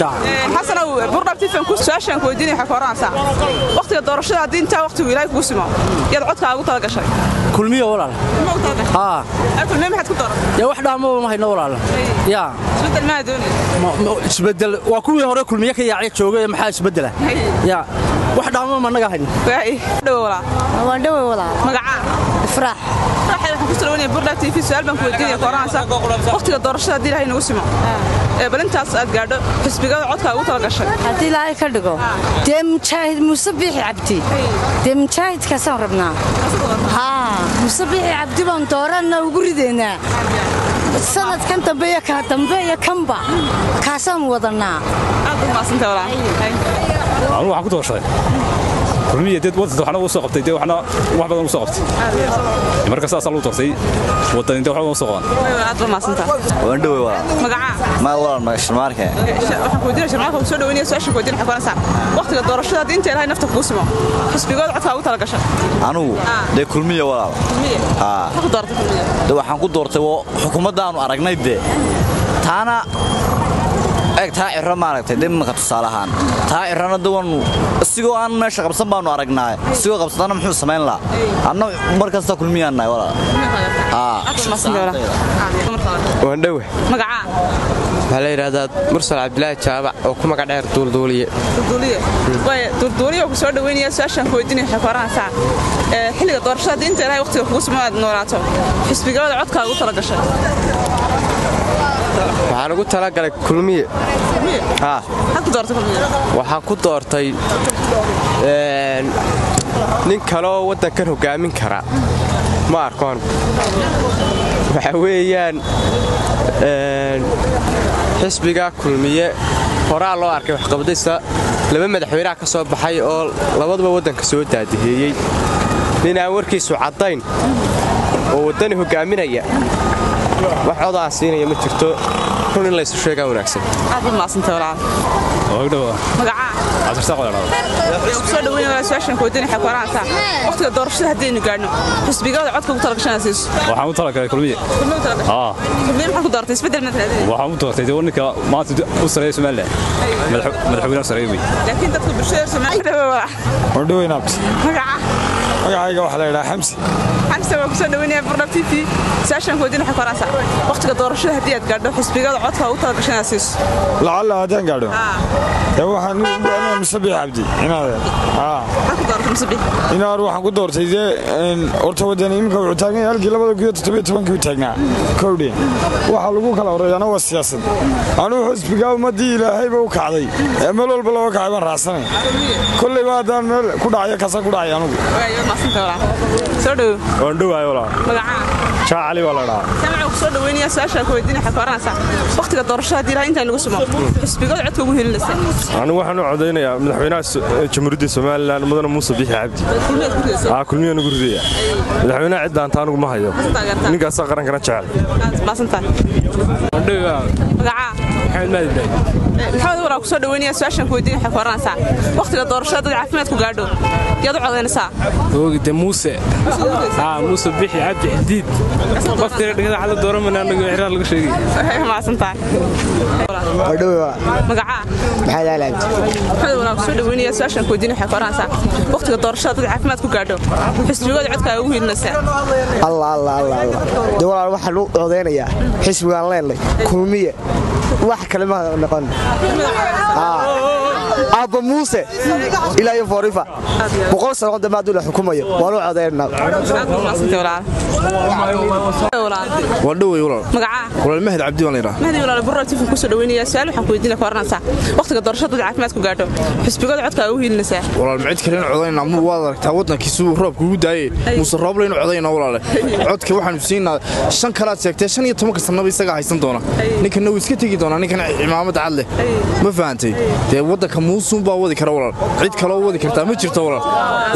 Xasanow, Burdhab TV ku su'aashaan ku weydiinaya waxay ku oranaysaa: waqtiga doorashada haddii intaa waqtigu Ilaahay kugu simo, yaad codkaaga ugu tala gashay? Kulmiyo, walaal. Ma ugu tala gashay? Haa. Kulmiye maxaad ku dooratay? Dee wax dhaamaba ma hayno, walaal, yaa. Isbeddel maa doonaysa? Isbeddel waa kuwii hore Kulmiye ka yaacay joogay. Maxaa isbeddela? Yaa wax dhaamaba ma naga hayno. Waay, dhowo walaal. Waan dhowey, walaal. Magacaa? Ifraax. Ifraax, waxaan ku soo Burdhab TV. Su'aal baan ku weydiinaya, ku oranaysaa: waqtiga doorashada haddii Ilaahay nagu simo ee bal intaas aad gaadho, xisbigada codkaa ugu tala gashay? Haddii Ilaahay ka dhigo, dee Mujaahid Muuse Biixi Cabdi, dee mujaahidkaasaan rabnaa. Haa, Muuse Biixi Cabdi baan dooranna, ugu ridaynaa sanadkan dambe iyo kaa dambe iyo kanba, kaasaan wadannaa. Aad u mahadsantahay, walaal. Anugu waxaan ku doorsaday Kulmiya. Dee waddanka waxna uu soo qabtay, dee waxna wax badan uu soo qabtay. Marka saasaa lagu doortay. Waddan dee waxba soo qaban. Aad baa mahadsantahay. Waan dhowey, walaal. Magacaa? Ma walaal, magac Sharmaarke. Waxaan ku weydiinaya, Sharmaarka, ku soo dhaweynaya. Su'aasha ku weydiinaya waxay ku oranaysaa: waqtiga doorashada haddii inta Ilaahay nafta kugu simo, xisbigooda codkaa ugu tala gashay? Anugu dee Kulmiya, walaal. Kulmiye? Haa. Maxaa ku dooratay Kulmiye? Dee waxaan ku doortay xukuumaddaanu aragnay, dee taana eeg, taa Ciro maaragtay. Dee imanka tusaale ahaan taa Cirona de waanu isigoo aan meesha qabsan baanu aragnaa, isigoo qabsadana muxuu samayn lahaa? Anna mar kasta Kulmiyaan nahay, walaal. Haa. Aad baa mahadsantahay, walaal. Waan dhowe. Magacaa? Waxaa la yidhaahdaa Mursal Cabdilaahi Jaabac oo ku magac dheer Duulduuliye. Duulduuliye. Waay, Duulduuliye, ku soo dhaweynaya. Su'aashaan ku weydiinaya waxay ku oranaysaa: xilliga doorashada haddii inta Ilaahay waqtiga kugu simo aad noolaato, xisbigooda codkaa ugu tala gashay? Waxaan ugu talagalay Kulmiye. Kulmiye? Haa. Maxaad ku dooratay Kulmiye? Waxaan ku doortay nin kaleoo waddankan hoggaamin kara ma arko anigu. Waxa weeyaan xisbiga Kulmiye horaa loo arkay waxqabadaysa. Laba madaxweynaha ka soo baxay oo labaduba waddanka soo daadiheeyey. Nin aan warkiisu caddayn oo waddani hoggaaminaya, wax cod aan siinaya ma jirto. Run in laysu sheegaa wanaagsan. Aad baad mahadsantahay, walaal. Waa Magacaa? Cabdirasaaq, walaal. Ku soo dhaweynaya. Su'aashaan ku weydiinaya waxay ku oranaysaa: waqtiga doorashada haddaynu gaadhno, xisbigooda codka ugu tala gashanaa siiso? Waxaan u talagalay Kulmiye. Kulmiye ugu tala gashay? Haa. Kulmiye maxaad ku dooratay? Isbeddel ma raadinaysa? Waxaan u doortay dee ninka maanta u sareeya Somaliland, madaxweynaha sareeya wey. Laakiin dadka bulshada Soomaaliya. Waan dhoweyn, abti. Magaca? Magacayga waxaa la yidhaha Xamsi. Xamse, waa ku soo dhaweynaya Burdhab TV. Su'aashaan ku weydiinaya waxay ku oranaysaa: waqtiga doorashada haddii aad gaadho, xisbigooda codka ugu tala gashanaa siiso? Lacalla haddaan gaadho, dee waxaan u go'naa Muuse Biixi Cabdi inaade. Haa. Maxaad ku dooratay Muuse Biixi? Inaar waxaan ku doortay dee horta wadani iminka wuxuu taagan yahay halkii 2017-kii u taagnaa kowdhe. Waxaa lagu kala horeeyaana waa siyaasad. Anugu xisbigaa ummaddii Ilaahayba u kacday ee meel walba looga kacay baan raacsanay. Kollayba haddaan meel ku dhacayo, kaasaan ku dhacay anugu. Waay, waad mahadsantahay, walaal. Soo dhowow. Waan dhowahay, walaal. Magacaa? Jaac Cali baa la dhahaa. Samca, ku soo dhaweynaya. Su'aashaan ku weydiinaya waxay ku oranaysaa: waqtiga doorashada haddii Ilaahay intaan nagu simo, xisbigooda codka ugu helinaysa? Anigu waxaan u codaynayaa madaxweynaha Jamhuuriyadda Somaliland, mudane Muuse Biixi Cabdi. Kulmiyaad ku ridaysa? Aa, Kulmiyaan ugu ridaya. Madaxweynaha cidda anta anigu ma hayo. Taageertaa? Ninkaasaa qarankana jecel. Aad mahadsantahay. Magacaa? Maxamed Maadi Ibraahim. Maxamed, walaa, ku soo dhaweynaya. Su'aashaan ku weydiinaya waxay ku oranaysaa: waqtiga doorashada dad caafimaad ku gaadho, yaad u codaynaysaa? Oogide Muuse. Haa, Muuse Bixi Cabdi Xidiid. Qofkii dhigada xala dooramana anagu xiraar lagu sheegay. Mahadsantahay. Magacaa? Maxamed Ali Cabdi. Maxamed, walaa, ku soo dhaweynaya. Su'aashaan ku weydiinaya waxay ku oranaysaa: waqtiga doorashada dad caafimaad ku gaadho, xisbigooda codkaaga ugu hiilinaysaa? Allah, Allah, Allah, Allah! Dee walaal, waxaan u codaynayaa xisbigaan leenay, Kulmiye. Wax kale ma noqon. Aabba Muuse ilaa iyo forever, 100 sano dambe hadduu la xukumayo, waan u codaynaa. Aad baad mahadsantahay, walaal. Walaal. Waan dhowey, walaal. Magacaa? Walaal, Mahad Cabdi baan la yidhaha. Mahdi, walaal, Burra TV ku soo dhaweynaya. Su'aal waxaan ku weydiinaya ku oranaysaa: waqtiga doorashada dad caafimaad ku gaadho, xisbigooda codkaaga ugu hiilinaysaa? Walaal, ma cid kale in codaynaa? Mu waad aragtaa waddankiisu roobka ugu daayey. Muuse Rooble inu codaynaa, walaale. Codka waxaanu siinaa shan kalaad sheegtee, 15-ka sannaba isagaa haysan doona. Ninkana wuu iska tegi doonaa, ninkan cimaamada cad leh. Ma fahantay? Dee waddanka Muusuun baa wadi kara, walaal. Cid kaloo wadi kartaa ma jirto, walaal,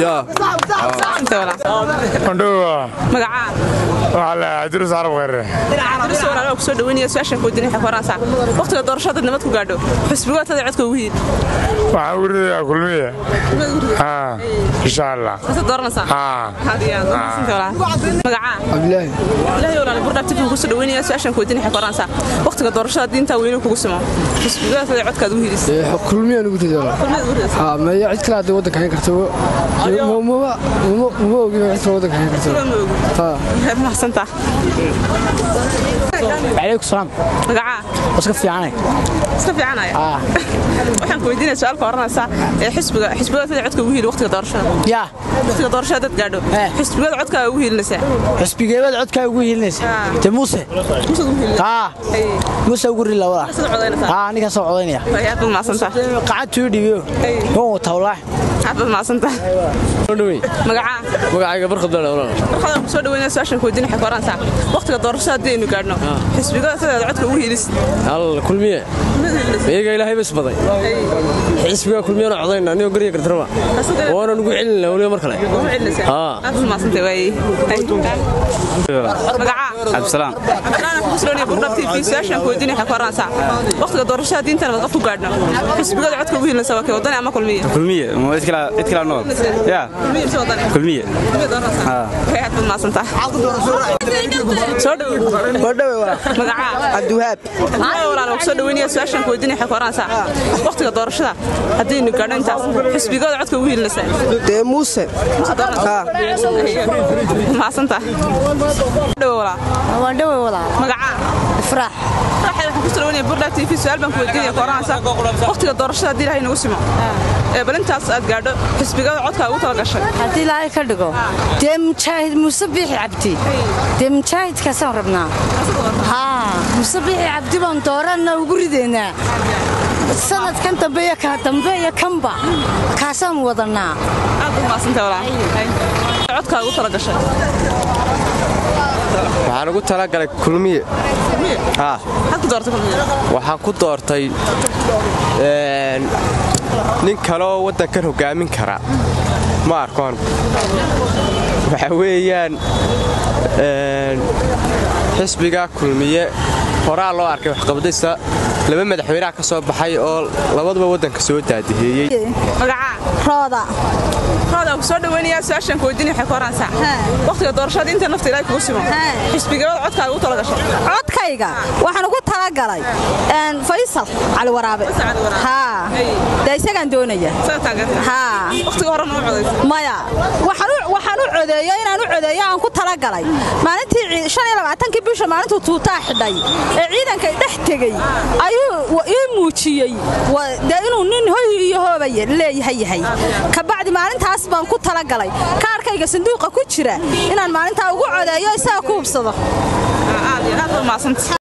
yaa. Mahadsantahay, walaal. Waan dhowaa. Magacaa? Waxaa la Idris Carab Khayre. Idris walaal oo ku soo dhaweynaya su'aashan ku weydiinaya waxay ku oranaysaa waqtiga doorashada nabad ku gaadho xisbigoodada codka ugu hiid. Waxaan ugu ridayaa Kulmiye. Haa, insha Allah. Maxaad dooranaysaa? Haa. Magacaa? Cabdilaahi. Ilaahay walaal Burdhaab TV ku soo dhaweynaya su'aashan ku weydiinaya waxay ku oranaysaa waqtiga doorashada diinta weynu kugu simo xisbigoodada codkaad ugu hiidis. Kulmiyaan ugu ridaa. Haa, maya cid kale hadda waddanka hayn karto. Ma ogi cid kale waddanka hayn karto. Haa. Mahadsantaa. Calaykum salaam. Magacaa? Iska fiicanay. Iska fiicanaya. Waxaan ku weydiinayaa su'aal ka oranaysa ee xisbiga sida codka ugu hiili waqtiga doorashada. Yaa. Waqtiga doorashada dad gaadho. Xisbigada codka ugu hiilinaysaa. Xisbigeebada codka ugu hiilinaysaa. Te Muuse. Muuse ugu hiilinaysaa. Haa. Muuse ugu rila walaal. Sida codaynaysaa. Haa, aniga soo codaynaya. Aad baad mahadsantaa. Qacantu dhibiyo. Waan wataa walaal. Aad baad mahadsantaa. Magacaa? Magacayga Barkad baa walaal. Barkad ku soo dhaweynaya su'aashan ku weydiinaya waxay ku oranaysaa waqtiga doorashada haddii aynu gaadhno xisbigada sideeda codka ugu hiilis. Hal Kulmiye. Iyaga Ilaahay bas baday. Xisbiga Kulmiyana codayna anigoo gariga kartarba. Waana ugu celinaa waliba mar kale. Ugu celinaysaa. Haa. Aad baad mahadsantahay waay. Magacaa? Cabdisalaam. Cabdisalaam ku soo dhaweynaya Burdhaab TV su'aashan ku weydiinaya waxay ku oranaysaa waqtiga doorashada diinta nabad ku gaadhno xisbigada codka ugu hiilinaysaa waa kee wadani ama Kulmiye? Kulmiye, ma cid kale cid kale nool. Yaa. Kulmiye mise wadani? Kulmiye. Kulmiye dooranaysaa. Haa. Aad baad mahadsantahay. Soo dhaweey. Waa dhaweey walaal. Magacaa? Cabdiwahaab. Cabdiwahaab walaal oo ku soo dhaweynaya su'aashan ku weydiinaya waxay ku oranaysaa waqtiga doorashada haddii aynu gaadho intaas xisbigooda codka ugu hiilinaysaa. Dee Muuse. Muuse dooranaysaa. Mahadsantahay. Dhaweey walaal. Waan dhaweey walaal. Magacaa? Ifraax. Ifraax waxaan ku soo dhaweynaya Burdhaab TV su'aal baan ku weydiinaya ku oranaysaa waqtiga doorashada haddii Ilaahay nagu simo bal intaas aad gaadho xisbigada codka ugu tala gashay. Haddii Ilaahay ka dhigo dee mujaahid Muuse Biixi Cabdi. Dee mujaahidkaasaan rabnaa. Haa, Muuse Biixi Cabdi baan dooranna ugu ridaynaa. Sanadkan dambe iyo ka dambe iyo kanba kaasaan wadanaa. Aad baad mahadsantahay walaal. Codka ugu tala gashay. Waxaan ugu talagalay Kulmiye. Haa. Maxaad ku doortay Kulmiye? Waxaan ku doortay nin kaloo waddankan hogaamin kara ma arkoon. Waxa weeyaan xisbiga Kulmiye horaa loo arkay waxqabadaysa laba madaxweynaha ka soo baxay oo labaduba waddanka soo daadiheeyey. Magacaa? Rooda. Rooda ku soo dhaweynaya su'aashan ku weydiinaya waxay ku oranaysaa waqtiga doorashada inta nafta Ilaahay kugu simo xisbigabada codkaaga ugu tala gashay. Codkayga waxaan ugu talagalay Faysal Cali Waraabe. Haa. Dee isagaan doonaya. Haa. Waqtiga hore ma u codaysay? Maya. Waxaan u codeeyay inaan u codeeyo aan ku talagalay maalintii 25kii bisha maalintuu tuutaa xidhay ee ciidanka dhex tegey ayuu ii muujiyey dee inuu nin hoy iyo hooba leeyahay yahay. Kabacdi maalintaas baan ku talagalay kaarkayga sanduuqa ku jira inaan maalintaa ugu codeeyo isaga ku hubsado. Aad iyo aad baad mahadsantahay.